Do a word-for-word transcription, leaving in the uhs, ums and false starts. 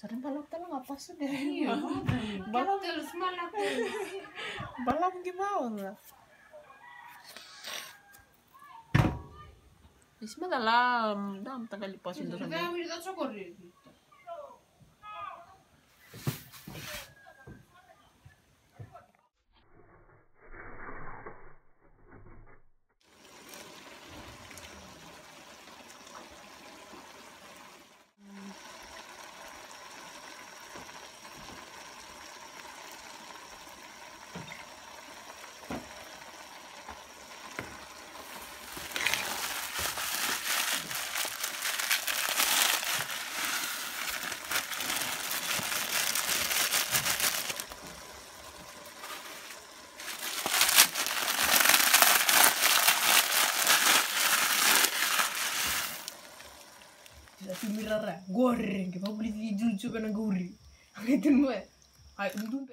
Balap tale ga pasu de. Balap. Balap gi maoda. Isma da la, da mata gali pasu do. Sa tu mirara gore, ke vavulici juju kana guri. Ai, tu mai. Ai, tu.